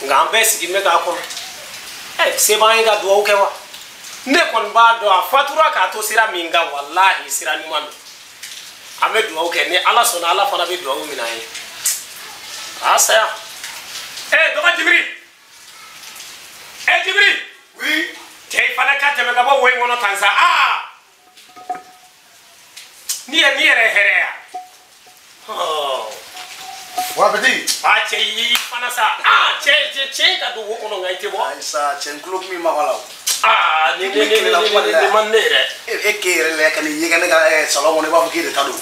Nka an bɛɛ sigilen bɛ k'a kɔnɔ. Ɛ se b'an ye ka dugawu kɛ wa? Ne kɔni b'a dɔn a fatura k'a to sira min kan, walahi sira ɲuman don. An bɛ dugawu kɛ ni Ala sɔnna, Ala fana bɛ dugawu minɛ an ye. A saya. Ɛ dɔgɔ Jibiri. Ɛ Jibiri. Oui. Cɛ i fana ka tɛmɛ ka bɔ wo in kɔnɔ tan sa. Aa. Ni yɛrɛ ye hɛrɛ ya. Bon appétit. Ah cɛ i fana sa. Ah cɛ cɛ ka don wo kɔnɔ nka i tɛ bɔ. Ayi sa cɛ n tulo kun b'i makɔ la o. Ah ni man ne yɛrɛ. E k'e yɛrɛ lajɛ ka n'i ye kɛ ne ka salon kɔnɔ i b'a fɔ k'e de ta don.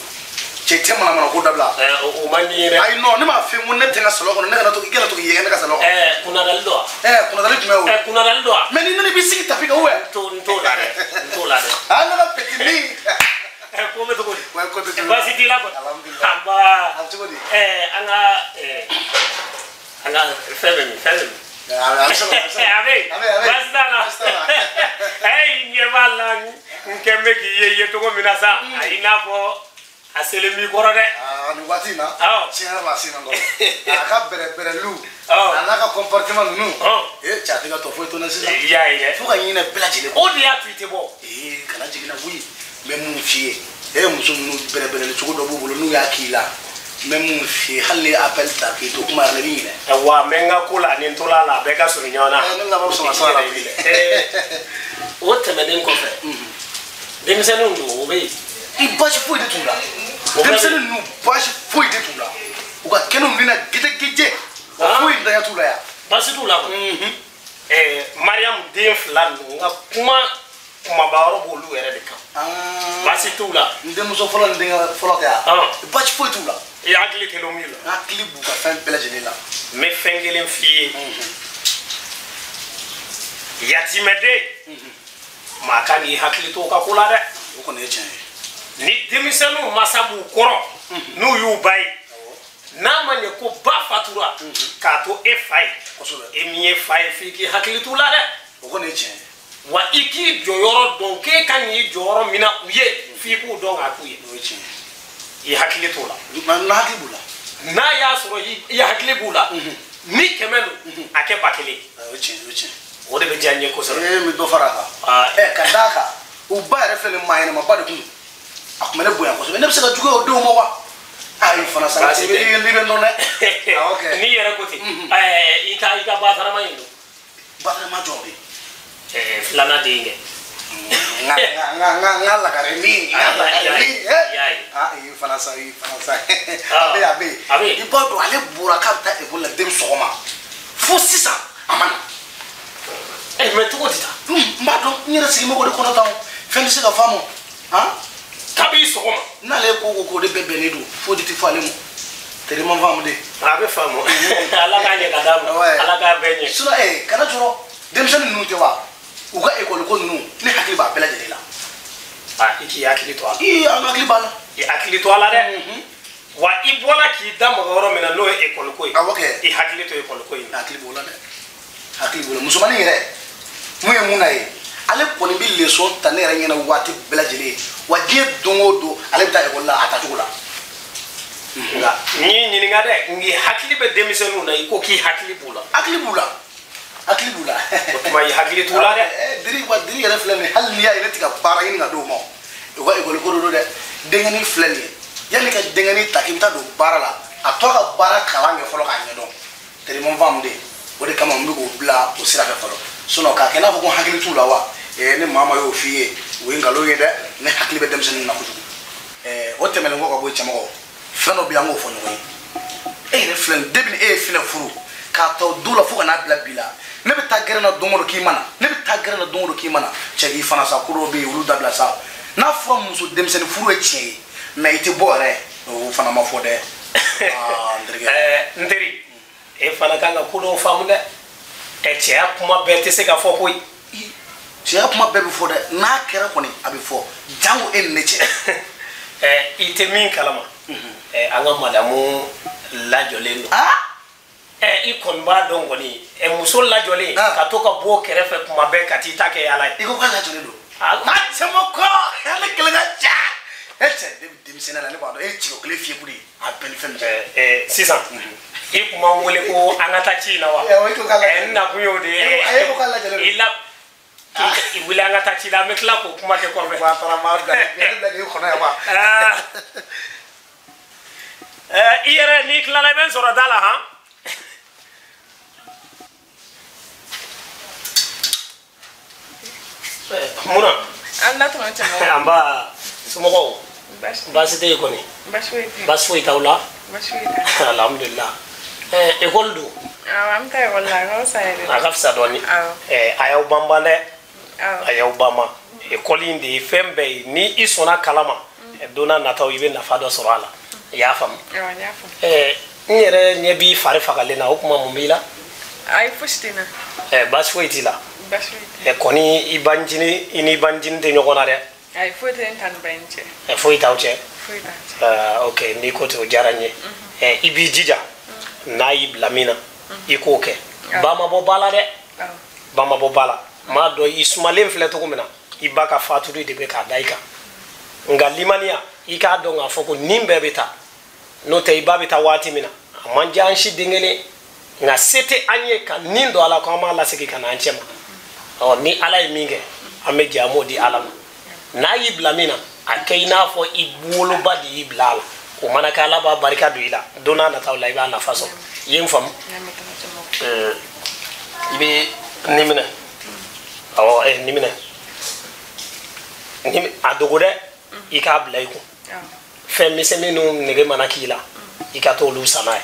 Cɛ tɛ manamana ko dabila. O man di n ye dɛ. Ayi non ne m'a f'i ye ko ne tɛ n ka salon kɔnɔ ne kana to i kana to k'i ye kɛ ne ka salon kɔnɔ. Kunnadali don wa? Kunnadali jumɛn o? Kunnadali don wa? Mais ni nana i b'i sigi tapi kan ou bien? N t'o la dɛ. N t'o la dɛ. Ah ne ka petit min. Ko bɛ cogo di? Ouais ko bɛ cogo di? Baasi t'i la kɔni? Alhamdulilayi. Anba. A bɛ cogo di? An ka fɛn bɛ min? Fɛn bɛ min? A bɛ sɔrɔ a bɛ sɔrɔ. A bɛ yen. A bɛ yen. Baasi t'a la. Baasi t'a la. I ɲɛ b'a la n kɛn bɛ k'i ye cogo min na sa. A i n'a fɔ a selen b'i kɔrɔ dɛ. Aa nin waati in na. Awɔ. Tiɲɛ yɛrɛ la a sen na kɔrɔ. A ka bɛrɛbɛrɛliw. Awɔ. A n'a ka comportement ninnu. Ɔn. Cɛ a tɛ ka tɔ foyi to n na sisan. I y'a ye dɛ. Fo ka ɲinɛ bɛɛ lajɛlen kɔ. O de y'a to i tɛ bɔ. Kana jigin na koyi. N bɛ mun f'i ye. Muso ninnu bɛrɛbɛrɛli cogo dɔ b'u bolo n'u y'a k'i la. N bɛ mun f'i ye hali ni ye appel ta k'i to kuma yɛrɛ la i bɛ ɲinɛ. Wa n bɛ n ka ko la ni n tola la a bɛɛ ka surun ɲɔgɔn na. Ne laban bɛ sɔn ka sɔn a la koyi. O tɛmɛnen kɔfɛ. Denmisɛnninw don o bɛ yen. I baasi foyi de t'u la. Denmisɛnnin ninnu baasi foyi de t'u la. U ka kɛnɛw ni na gɛjɛgɛjɛ. Wa foyi ntanya t'u la yan. Baasi t'u la kɔni. Mariam den fila ninnu n ka kuma kumaba yɔrɔ b'olu yɛrɛ de kan. Baasi t'u la. N denmuso fɔlɔ ni denkɛ fɔlɔ tɛ yan. Baasi foyi t'u la. I hakili tɛ min la. N hakili b'u ka fɛn bɛɛ lajɛlen la. N bɛ fɛn kelen f'i ye. Yatimɛden. Maa kan k'i hakili to o ka ko la dɛ. O kɔni ye tiɲɛ ye. Ni denmisɛnninw masa b'u kɔrɔ n'u y'u ba ye n'a ma ɲɛ ko ba fatura k'a to e fa ye. Kosɛbɛ. E min ye fa ye f'i k'i hakili t'u la dɛ. O kɔni ye tiɲɛ ye. Wa i k'i jɔyɔrɔ dɔn k'e kan k'i jɔyɔrɔ min na u ye f'i k'u dɔn k'a k'u ye. O ye tiɲɛ ye. I hakili t'o la. N hakili b'u la. N'a y'a sɔrɔ i hakili b'u la ni 100 don a kɛ 1000 ye. O ye tiɲɛ ye, o ye tiɲɛ ye. O de bɛ diya n ye kosɛbɛ. N bɛ dɔ fara a kan. Ka d'a kan u ba yɛrɛ filɛ nin maa ɲɛnamaba de kun don. A kun bɛ ne bonya kosɛbɛ. Ne bɛ se ka juguya o denw ma wa? Ayi fana sa. Baasi tɛ. I bɛ nɔ dɛ. Awɔ kɛ. N'i yɛrɛ ko ten. I ka batarama in don. Batarama jɔn bɛ yen? Filanan den kɛ. N ka lagare min. N ka lagare min. I y'a ye. Ah i fana sa i fana sa. A bɛ yen a bɛ yen. A bɛ yen. I b'a dɔn ale bɔra k'a bɛ taa ekɔli la den sɔgɔma. Fo sisan a ma na. Mais cogo di tan? N b'a dɔn n yɛrɛ sigi bɛ k'o de kɔnɔ tan o. Fɛn tɛ se ka f'a ma. Han? Kabi sɔgɔma. N'ale ko ko de bɛɛ bɛnnen don foyi tɛ fɔ ale ma. Teliman faamu de. A bɛ faamu. Ala k'a ɲɛ ka d'a ma. Ala k'a bɛɛ ɲɛ. Sinon kana jɔrɔ denmisɛnnin ninnu tɛ wa? U ka ekɔli ko ninnu ne hakili b'a bɛɛ lajɛlen la. Ah i k'i hakili to a la. Ii an hakili b'a la. I hakili to a la dɛ. Wa i bɔra k'i da maga yɔrɔ min na n'o ye ekɔli ko ye. Awɔ kɛ. I hakili to ekɔli ko in na. Hakili b'o la dɛ. Hakili b'o la musomanin yɛrɛ mun ye mun na ye? Ale kɔni bɛ leçon ta ne yɛrɛ ɲɛna waati bɛɛ lajɛlen wa diɲɛ don o don ale bɛ taa ekɔli la a tacogo la. Nka n y'i ɲininka dɛ n k'i hakili bɛ denmisɛnninw na i ko k'i hakili b'u la. Hakili b'u la. Hakili b'u la. O tuma i hakili t'u la dɛ. Diri wa diri yɛrɛ filɛ nin ye hali n'i y'a ye ne tɛ ka baara ɲini ka d'o ma u ka ekɔli ko de don dɛ denkɛnin filɛ nin ye yanni ka denkɛnin ta k'i bɛ taa don baara la a to a ka baara kalan kɛ fɔlɔ k'a ɲɛdɔn teliman faamu de o de kama n bɛ k'o bila o sira fɛ fɔlɔ sinon k'a kɛ i n'a fɔ ko hakili t'u la wa ni maa ma y'o f'i ye o ye nkalon ye dɛ ne hakili bɛ denmisɛnnin na kojugu o tɛmɛnen kɔ ka bɔ yen cɛmɔgɔ fɛn dɔ bɛ yen an k'o fɔ ɲɔgɔn ye e yɛrɛ filɛ nin depuis e ye finɛ furu k'a ta o don la fo ka n'a bila bi la ne bɛ taa gɛrɛn na don o don k'i ma na ne bɛ taa gɛrɛn na don o don k'i ma na cɛ k'i fana sa ko dɔw bɛ yen olu dabila sa n'a fɔra muso denmisɛnnin furu ye tiɲɛ ye mais i tɛ bɔ yɛrɛ o fana ma fɔ dɛ. Aa n terikɛ. N teri e fana kan ka ko dɔw faamu dɛ cɛya kuma bɛɛ tɛ se ka fɔ koyi. Cɛya kuma bɛɛ bɛ fɔ dɛ n'a kɛra kɔni a bɛ fɔ jango e ni ne cɛ. I tɛ min kalama. An ka madamu lajɔlen don. I kɔni b'a dɔn kɔni muso lajɔlen ka to ka bɔ kɛrɛfɛ kuma bɛɛ ka t'i ta kɛ ala ye. I ko k'a lajɔlen don. A cɛmɔgɔ ale kelen ka ca. E cɛ denmisɛnninya la ne b'a dɔn e ci o kelen fiyɛ kuli a bɛɛ ni fɛn min cɛ. Sisan i kun m'an wele ko an ka taa ci in na wa? N nakun y'o de ye. E ko k'a lajɛlen don. I la i wuli an ka taa ci la an bɛ tila k'o kuma kɛ kɔfɛ. Wa taara maa bila ne bila k'i kɔnɔ yan wa. I yɛrɛ n'i tilala i bɛ n sɔrɔ da la han. Munna? An la tɔnɔ caman. An ba somɔgɔw. Baasi tɛ yen kɔni. Baasi foyi tɛ yen. Baasi foyi t'aw la. Baasi foyi t'an na. Alhamdulilah. Ekɔli dun? Awɔ an bɛ taa ekɔli la a ka fisa yɛrɛ. A ka fisa dɔɔni. Awɔ. A y'aw banban dɛ. Awɔ. A y'aw banban. Ekɔli in de ye fɛn bɛɛ ye ni i sɔnna kalan ma don n'a nataw i bɛ nafa dɔ sɔrɔ a la. I y'a faamu? Awɔ n y'a faamu. N yɛrɛ ɲɛ b'i fari fagalen na o tuma mun b'i la? Ayi fosi tɛ n na. Baasi foyi t'i la. Baasi foyi tɛ. Kɔni i bancinin i ni bancinin tɛ ɲɔgɔn na dɛ. Ayi foyi tɛ n ta ni ba in cɛ. Foyi t'aw cɛ. Foyi t'an cɛ. Ok n'i ko ten o diyara n ye. I b'i jija n'a y'i bila min na i k'o kɛ. Ba ma bɔ ba la dɛ. Ba ma bɔ ba la. N m'a dɔn i sumalen filɛ cogo min na i ba ka fatuli de bɛ k'a da i kan. Nka limaniya i k'a dɔn k'a fɔ ko nin bɛɛ bɛ taa n'o tɛ i ba bɛ taa waati min na a man diya an si den kelen nka se tɛ an ye ka nin don a la ko an b'a lasegin ka na an cɛ ma. Ɔ ni ala ye min kɛ an bɛ jɛ an b'o di ala ma. N'a y'i bila min na a kɛ i n'a fɔ i woloba de y'i bila a la o mana kɛ ala b'a barika don i la don n'a nataw la i b'a nafa sɔrɔ. I ye n faamu? I bɛ nin minɛ. Awɔ nin minɛ. A dogo dɛ i k'a bila i kun. Fɛn misɛn minnu nege mana k'i la i ka t'olu san n'a ye.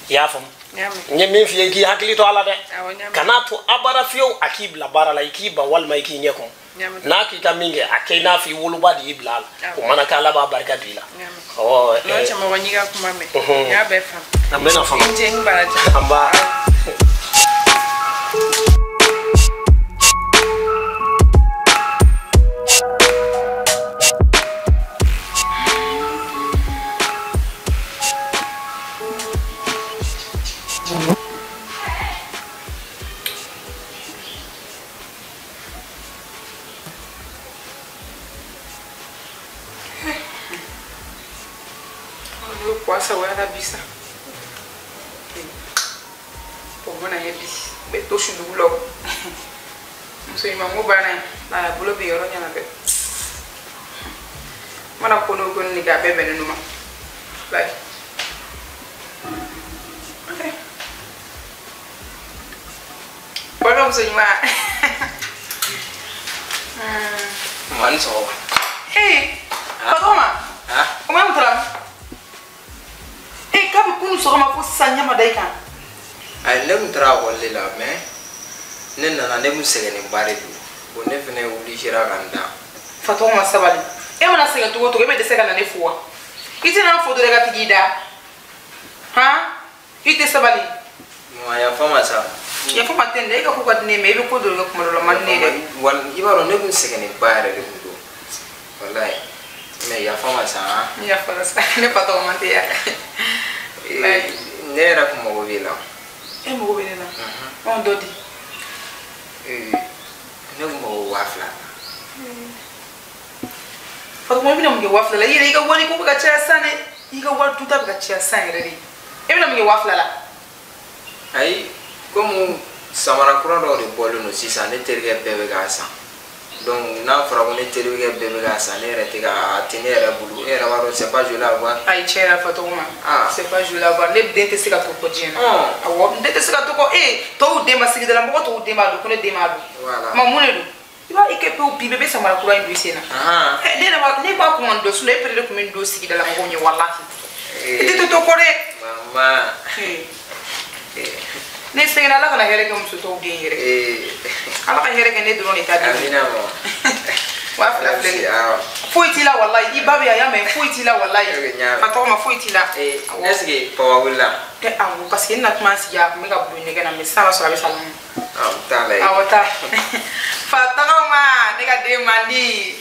I y'a faamu? N ye min f'i ye i k'i hakili to a la dɛ. Kan'a to abada fiyewu a k'i bila baara la i k'i ban walima i k'i ɲɛ kɔn. N'a k'i ka min kɛ a kɛ i n'a fɔ i woloba de y'i bila a la o mana kɛ ala b'a barika don i la. Awɔ. N'o cɛmɔgɔ n y'i ka kuma mɛn. N y'a bɛɛ faamu. An bɛna faamu. I ni ce ni baraji. An ba. Bisa. Pogona ye bi be to shudugu lo. Muso imango bana na bolo bi yoro nyana be. Mana kono kon ni ga be be numa. Like. Okay. Bolo muso ima. Man so. Hey, Fatoma. Ah. O ma mutra. Kabi kunu sɔgɔma fo sisan ɲɛ ma da i kan. Ayi ne kun taara ekɔli de la mais ne nana ne kun sɛgɛnnenba de don bon ne fɛnɛ obligera ka n da. Fatɔgɔma sabali e mana sɛgɛn cogo o cogo e bɛ dɛsɛ ka na ne fo wa i tɛna n fo dɔrɔn i ka tigi da han i tɛ sabali. A yafa ma sa. Yafa ma tɛ nin dɛ e ka ko ka di ne ye mais i bɛ ko dɔ de kɛ kuma dɔ la o man di ne ye dɛ. Wali i b'a dɔn ne kun sɛgɛnnenba yɛrɛ de kun don walayi. Mais yafa ma sa. N yafara sa ne Fatɔgɔma tɛ ya. Ne yɛrɛ kun mago b'i la. E mago bɛ ne la? Ɔn dɔ di. Ne kun mago 2000 la. Fatɔgɔma i bɛna mun kɛ 2000 la? I yɛrɛ i ka wari ko bɛ ka caya sisan dɛ. I ka wari dunta bɛ ka caya sisan yɛrɛ de. E bɛna mun kɛ 2000 la? Ayi komi samara kura dɔw de bɔlen don sisan ne terikɛ bɛɛ bɛ k'a san. Donc n'a fɔra ko ne terikɛ bɛɛ bɛ k'a san ne yɛrɛ tɛ ka a tɛ ne yɛrɛ bolo e yɛrɛ b'a dɔn c'est pas joli à voir. Ayi tiɲɛ yɛrɛ Fatɔgɔma. C'est pas joli à voir ne den tɛ se ka to kɔ diɲɛ na. Awɔ n den tɛ se ka to kɔ e tɔw den ma sigidala mɔgɔ tɔw den b'a dɔn ko ne den b'a dɔn. Voilà. Ma mun de don i b'a i kɛ pewu bi bɛɛ bɛ samara kura in don i sen na. Ne yɛrɛ b'a ne b'a kun ka nin don sinon e pere de kun bɛ nin don sigidala mɔgɔw ɲɛ walahi. I tɛ to kɔ dɛ. Mama. Ne sɛgɛnna ala kana hɛrɛ kɛ muso tɔw den yɛrɛ. Ala ka hɛrɛ kɛ ne dɔrɔn de ta den. Amina ma. 2000 filɛ nin ye. Foyi t'i la walayi i ba bɛ yan y'a mɛn foyi t'i la walayi. Fatɔgɔma foyi t'i la. Est ce que papa wulila? Awɔ parce que n na tuma sigi a kun bɛ ka bulon ɲɛgɛn na mais sisan b'a sɔrɔ a bɛ salon na. Awɔ taa lajɛ. Awɔ taa. Fatɔgɔma ne ka den man di.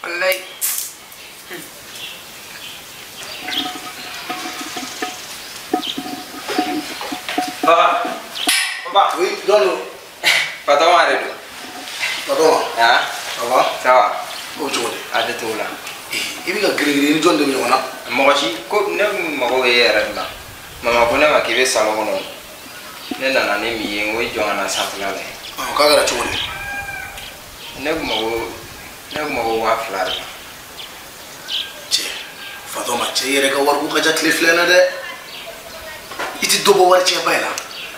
Walayi. Papa, papa. Oui, donne-nous. Fatɔgɔma de don. Fatɔgɔma. Ah. Ça va? Ça va. O cogo di? A tɛ t'o la. I bɛ ka girigiri ni jɔn de bɛ ɲɔgɔn na? Mɔgɔ si ko ne mago bɛ e yɛrɛ de la. Mama ko ne ma k'i bɛ salon kɔnɔ. Ne nana ne min ye n ko i jɔ ka na sanfɛla la. K'a kɛra cogo di? Ne kun mago 2000 de la. Cɛ, Fatɔma cɛ i yɛrɛ ka wariko ka ca tile filɛ in na dɛ. I ti dɔ bɔ wari cɛba in na.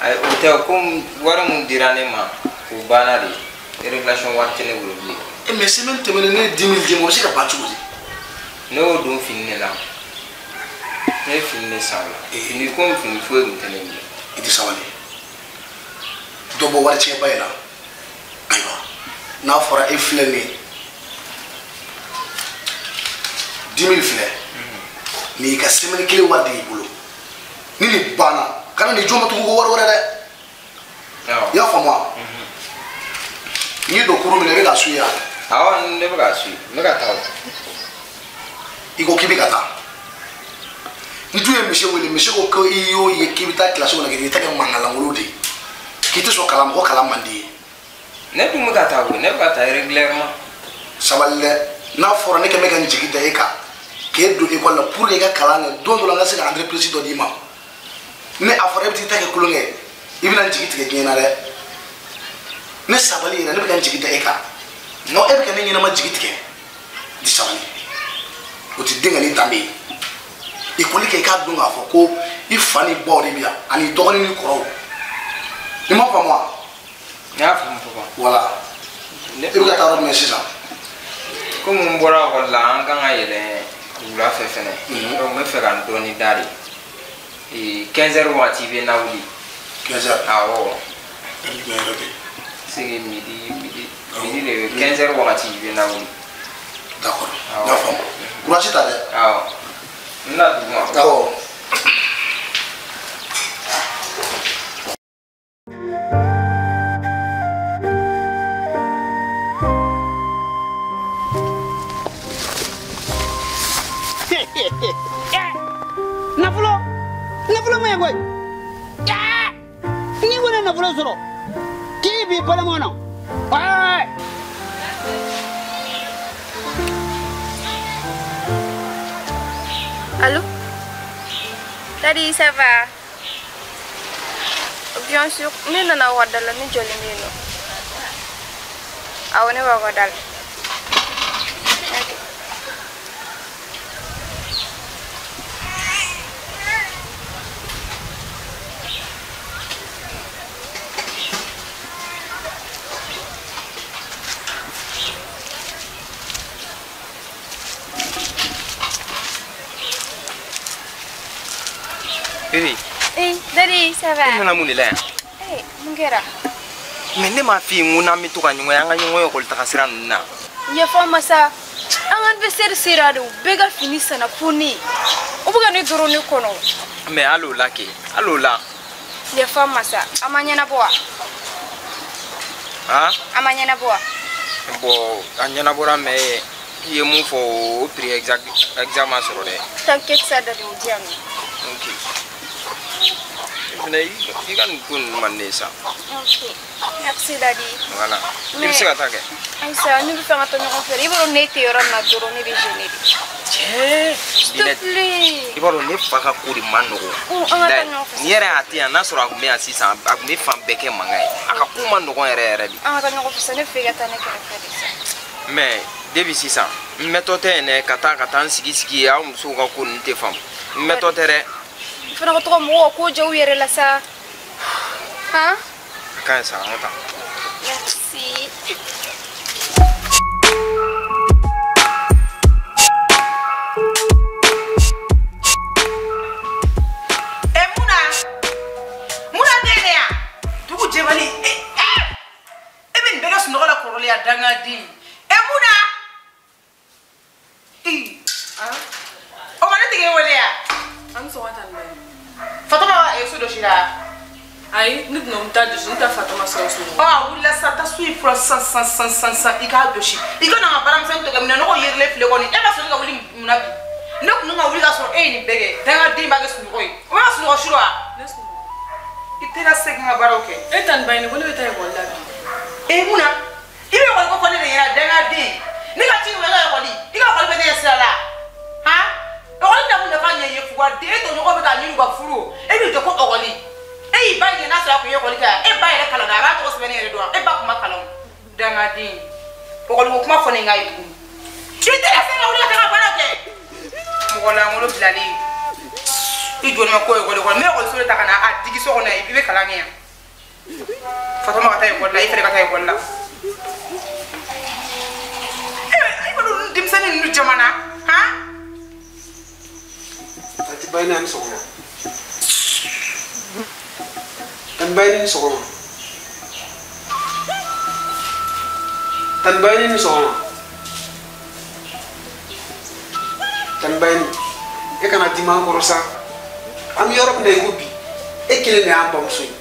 Ayi o tɛ komi wari mun dira ne ma o banna de. Régulation wari tɛ ne bolo bilen. Mais semaine tɛmɛnen ne ye 10 000 d'i ma o bɛ se ka ban cogo di? Ne y'o don fini de la. Ne ye fini de san o la. Fini komi fini foyi tun tɛ ne bolo. I tɛ sabali. Dɔ bɔ wari cɛba in na. Ayiwa n'a fɔra e filɛ nin ye 10 000 filɛ. Nin y'i ka semaine kelen wari de y'i bolo. Ni nin banna kana nin jɔ ma tugun ko wari wɛrɛ dɛ. I y'a faamu wa? N'i don kurun min na i bɛ ka su yan. Awɔ ne bɛ ka su n bɛ ka taa o. I ko k'i bɛ ka taa. Ni dun ye misi wele misi ko ko i y'o ye k'i bɛ taa kilasi kɔnɔ k'i ta kɛ mankanlankolon de ye. K'i tɛ sɔn kalan ma ko kalan man di ye. Ne dun bɛ ka taa koyi ne bɛ ka taa régulièrement. Sabali dɛ n'a fɔra ne kɛn bɛ ka n jigi da e kan k'e don école la pour que i ka kalan kɛ don dɔ la n ka se ka entreprise dɔ d'i ma. Ne a fɔra e bɛ t'i ta kɛ kulonkɛ ye i bɛna n jigi tigɛ diɲɛ na dɛ. Ne sabali yɛrɛ ne bɛ ka n jigi da e kan. Non e bɛ ka ne ɲɛnama jigi tigɛ. Di sabali. O tɛ den ka ni danbe ye. École kɛ i k'a dɔn k'a fɔ ko i fa ni baw de bɛ yan ani dɔgɔnin ni kɔrɔw. I m'a faamu wa? Ne y'a faamu papa. Voilà. E bɛ ka taa yɔrɔ jumɛn sisan? Komi n bɔra ekɔli la an kan ka yɛlɛn wula fɛ fɛnɛ. Donc n bɛ fɛ ka n dɔɔni da de. 15 heures waati i bɛ na wuli. 15 heures? Awɔ. Heure jumɛn yɛrɛ de? Sigi midi de bɛ 15 heures wagati i bɛ na wuli. D'accord. N y'a faamu. Courage ta dɛ. Awɔ. N bɛna dugu ma. Awɔ. Nafolo ma ɲi koyi. N'i ko ne nafolo sɔrɔ k'i b'i balimaw na. Allô? Daddy, ça va? Bien sûr, ne nana wada la ne jɔlen bɛ yen nɔ. Awɔ ne b'a wada la. Ok. Bébé. Eh, Daddy, ça va? E nana mun de la yan? Eh, mun kɛra? Mais ne m'a f'i ye n ko n'an bɛ to ka ɲɔgɔn ye an ka ɲɔgɔn ye ekɔli taga sira ninnu na. Yafa ma sa. An ka anniversaire sera de u bɛɛ ka fini sanna fo ne. U bɛ ka ne dɔrɔn ne kɔnɔ. Mais hali o la kɛ, hali o la. Yafa ma sa, a ma ɲɛnabɔ wa? Han? A ma ɲɛnabɔ wa? Bon, a ɲɛnabɔra mais i ye mun fɔ o prix exact ma sɔrɔ dɛ. T'inquiète sa Daddy, o di yan nɔ. Ok. Fɛnɛ i ka nin ko ninnu man di ne ye sa. Ok. Merci Daddy. Voilà. I bɛ se ka taa kɛ. Ayisa, ne bɛ fɛ ka taa ɲɔgɔn fɛ. I b'a dɔn ne tɛ yɔrɔ min na dɔrɔn ne bɛ gêner de. Cɛ. S'il te plaît. I b'a dɔn ne fa ka ko de man nɔgɔn. An ka taa ɲɔgɔn fɛ. Ni yɛrɛ a tɛ yan n'a sɔrɔ a tun bɛ yan sisan a tun bɛ fan bɛɛ kɛ mankan ye. A ka ko man nɔgɔn yɛrɛ yɛrɛ de. An ka taa ɲɔgɔn fɛ sa ne fɛ i ka taa ne kɛrɛfɛ de sa. Mais depuis sisan n mɛtɔ tɛ yen dɛ ka taa n sigi sigi aw musow ka ko ninnu tɛ faamu. N mɛtɔ tɛ dɛ. I fana ka to ka mɔgɔw ka ko diya u yɛrɛ la sa. Han? A ka ɲi sa an ka taa. Merci. Eh Muna! Muna den de yan? Dugu jɛbali e bɛ nin bɛɛ kɛ sunɔgɔ la kɔrɔlen ya dangaden. Eh Muna! O ma ne tigɛ e wele ya? An sɔgɔma tan ni. Fatoma ye so dɔ sira. Ayi ne tɛna n ta jɔsi n ta Fatoma sɔrɔ so. Ɔ a wulila sa taa so in fura sisan sisan sisan sisan i k'a jɔsi. I ka na n ka baaramisɛnnin tɔ kɛ minɛnɔgɔw yerilen filɛ kɔni e ma sɔn ka wuli mun na bi? Ne kun ka wuli ka sɔrɔ e ye nin bɛɛ kɛ dangaden b'a kɛ sunɔgɔ ye. O b'a sunɔgɔ su wa? Ne sunɔgɔ. I tɛna segin ka baaraw kɛ. E ta ni ba ye ne ko ne bɛ taa ekɔli la bi. E mun na? I bɛ ekɔli ko fɔ ne de ɲɛna dangaden. Ne ka ci wɛrɛ ka ekɔli i ka ekɔli bɛ ne ɲɛ sira la han ekɔli bɛna mun nafa ɲɛ i ye fugariden e tɔɲɔgɔn bɛ k'a ɲini u ka furu e b'i jɔ ko ekɔli e y'i ba ɲɛ n'a sɔrɔ a kun ye ekɔli kɛ e ba yɛrɛ kalan na a b'a tɔgɔ sɛbɛn ne yɛrɛ dɔn e ba kun ma kalan o dangaden ekɔli ko kuma fɔ ne ka ye tuguni i tɛ se ka wuli ka taa ka baara kɛ mɔgɔ lankolon bilalen i jɔlen bɛ ko ekɔli kɔnɔ n bɛ ekɔliso de ta ka na a digi so kɔnɔ i bɛ kalan kɛ yan Fatɔma ka taa ekɔli la e fɛnɛ ka taa ekɔli la e b'a dɔn denmisɛnnin ninnu caman na han. Tanti Bayini a ni sɔgɔma. Tanti Bayini ni sɔgɔma. Tanti Bayini ni sɔgɔma. Tanti Bayini e kana dimi an kɔrɔ sa. An bɛ yɔrɔ min na i ko bi e kelen de y'an bamuso ye.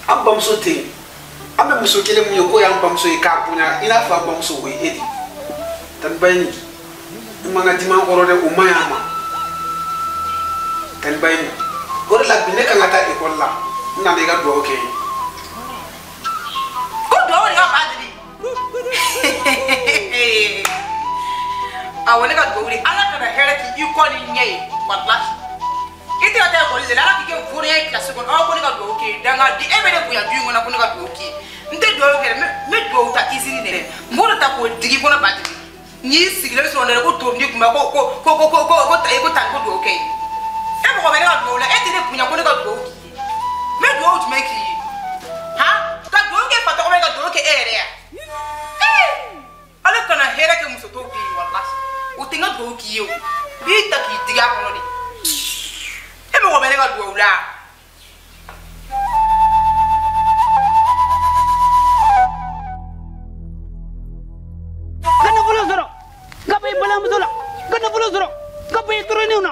An bamuso tɛ yen. An bɛ muso kelen mun ye k'o y'an bamuso ye k'a bonya i n'a fɔ an bamuso o ye e de ye. Tanti Bayini i man ka dimi an kɔrɔ dɛ o man ɲi an ma. Tanti Bayini o de la bi ne kan ka taa ekɔli la n nana i ka dugawu kɛ n ye. Ko dugawu de ka ba deli. Awɔ ne ka dugawu de ala kana hɛrɛ k'i kɔ ni ɲɛ ye walahi. I tɛ ka taa ekɔli de la ala k'i kɛ voria ye kilasi kɔnɔ aw ko ne ka dugawu kɛ dangaden e bɛ ne bonya du in kɔnɔ ko ne ka dugawu kɛ n tɛ dugawu kɛ dɛ n bɛ dugawu ta izini de dɛ n b'o de ta k'o digi kɔnɔ ba digi n'i sigilen sɔrɔ dɛ ko tobili kun bɛ ko ko ko ko ko ko ko ta ko tan ko dugawu kɛ e mɔgɔ bɛ ne ka dugawu la e tɛ ne bonya ko ne ka dugawu k'i ye n bɛ dugawu jumɛn k'i ye han ka dugawu kɛ fa tɔgɔ bɛ ka dugawu kɛ e yɛrɛ ya ee ala kana hɛrɛ kɛ muso tɔw bɛ yen walahi o tɛ n ka dugawu k'i ye o n b'i ta k'i digi a kɔnɔ de. E mɔgɔ bɛ ne ka dugawu la. Ka nafolo sɔrɔ ka bɔ i balimamuso la ka nafolo sɔrɔ ka bɔ i dɔrɔninw na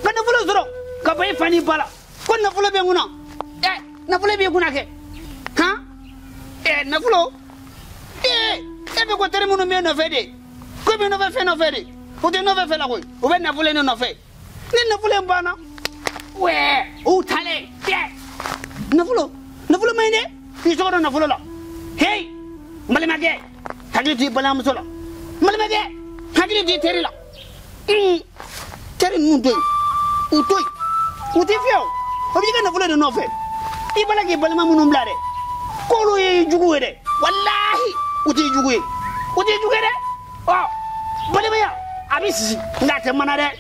ka nafolo sɔrɔ ka bɔ i fa n'i ba la ko nafolo bɛ n kunna ɛ nafolo b'i kunna kɛ han ɛ nafolo ee e bɛ ko teri minnu b'e nɔfɛ de ko b'i nɔfɛ fɛn nɔfɛ de o tɛ nɔfɛ fɛn la koyi o bɛ nafolo in de nɔfɛ ni nafolo in banna wɛɛ u taalen tɛ nafolo nafolo man ɲi dɛ i tɔgɔ dɔn nafolo la heyi n balimakɛ hakili to i balimamuso la n balimakɛ hakili to i teri la teri ninnu to yen u to yen u t'i fiyɛ o o b'i ka nafolo de nɔfɛ i b'a la k'i balima minnu bila dɛ k'olu ye jugu ye dɛ walahi u t'i jugu ye u t'i jugu ye dɛ ɔ balimaya a bɛ sisi nka a tɛ mana dɛ.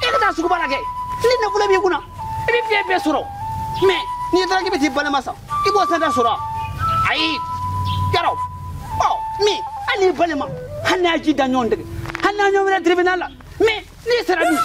E ka taa suguba la kɛ ni nafolo b'i kunna i bɛ fɛn bɛɛ sɔrɔ mɛ n'i taara k'i bɛ t'i balima san i b'o san ta sɔrɔ ayi yarɔ ɔ min hali n'i balima hali n'a ji da ɲɔgɔn tigɛ hali n'a ɲɔgɔn minɛ tribunal la mɛ n'i sara dun.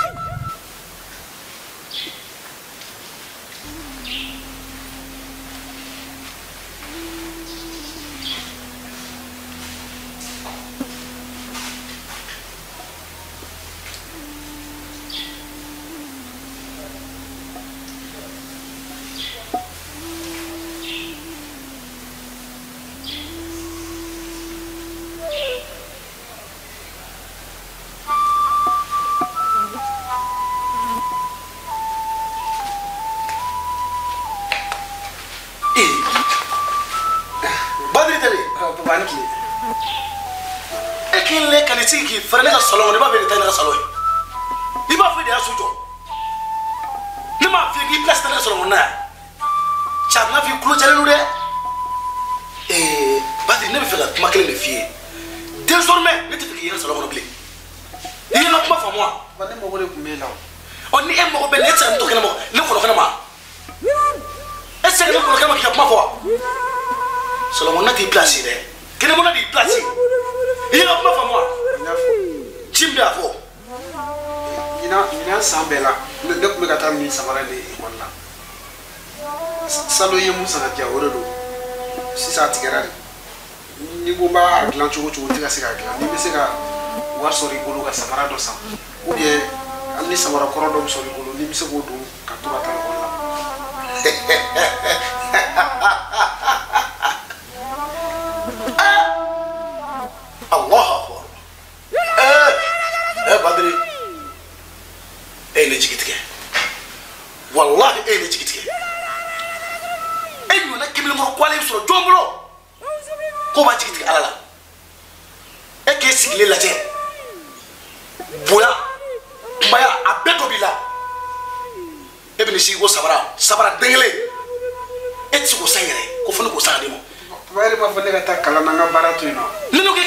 E kelen ka n'i sigi k'i fɛrɛ ne ka salon kɔnɔ i b'a fɔ e de ta ye ne ka salon ye i b'a fɔ e de y'a so jɔ ne m'a f'i ye k'i place tɛ ne ka salon kɔnɔna yan cɛ a bɛna f'i tulo jalen don dɛ Badiri ne bɛ fɛ ka kuma kelen de f'i ye désormais ne tɛ fɛ k'i ye n ka salon kɔnɔ bilen i ye n ka kuma faamu wa. Ne mago de tun b'e la o. Ɔ ni e mago bɛ ne e tɛ se ka ne to kɛnɛma ne kɔnɔ kɛnɛma e tɛ se ka ne kɔnɔ kɛnɛma k'i ka kuma fɔ wa salon kɔnɔna t'i place ye dɛ kɛnɛmana de y'i place i ye n ka kuma faamu wa. Ci min bɛ a fɔ. Ɲinan san bɛɛ la ne tun bɛ ka taa nin samara de ekɔli la salon ye mun san ka diyan o de don sisan a tigɛra de ni ko n b'a dilan cogo o cogo n tɛ ka se k'a dilan ni bɛ se ka wari sɔrɔ i bolo ka samara dɔ san ou bien hali ni samara kɔrɔ dɔ bɛ sɔrɔ i bolo ni bɛ se k'o don ka to ka taa ekɔli la. Allahu akbar. Badiri e ye ne jigi tigɛ walahi e ye ne jigi tigɛ e ɲɔgɔnna kemelenkɔrɔ kwalen sɔrɔ jɔn bolo k'o b'a jigi tigɛ ala la E k'e sigilen lajɛ bonya kunbaya a bɛɛ dɔ b'i la e bɛ n'i sigi ko sabara sabara den kelen e tɛ se k'o san yɛrɛ ko fo ne k'o san ka d'i ma. Papa yɛrɛ b'a fɔ ne ka taa kalan na n ka baara to yen nɔ. Ne ko k'i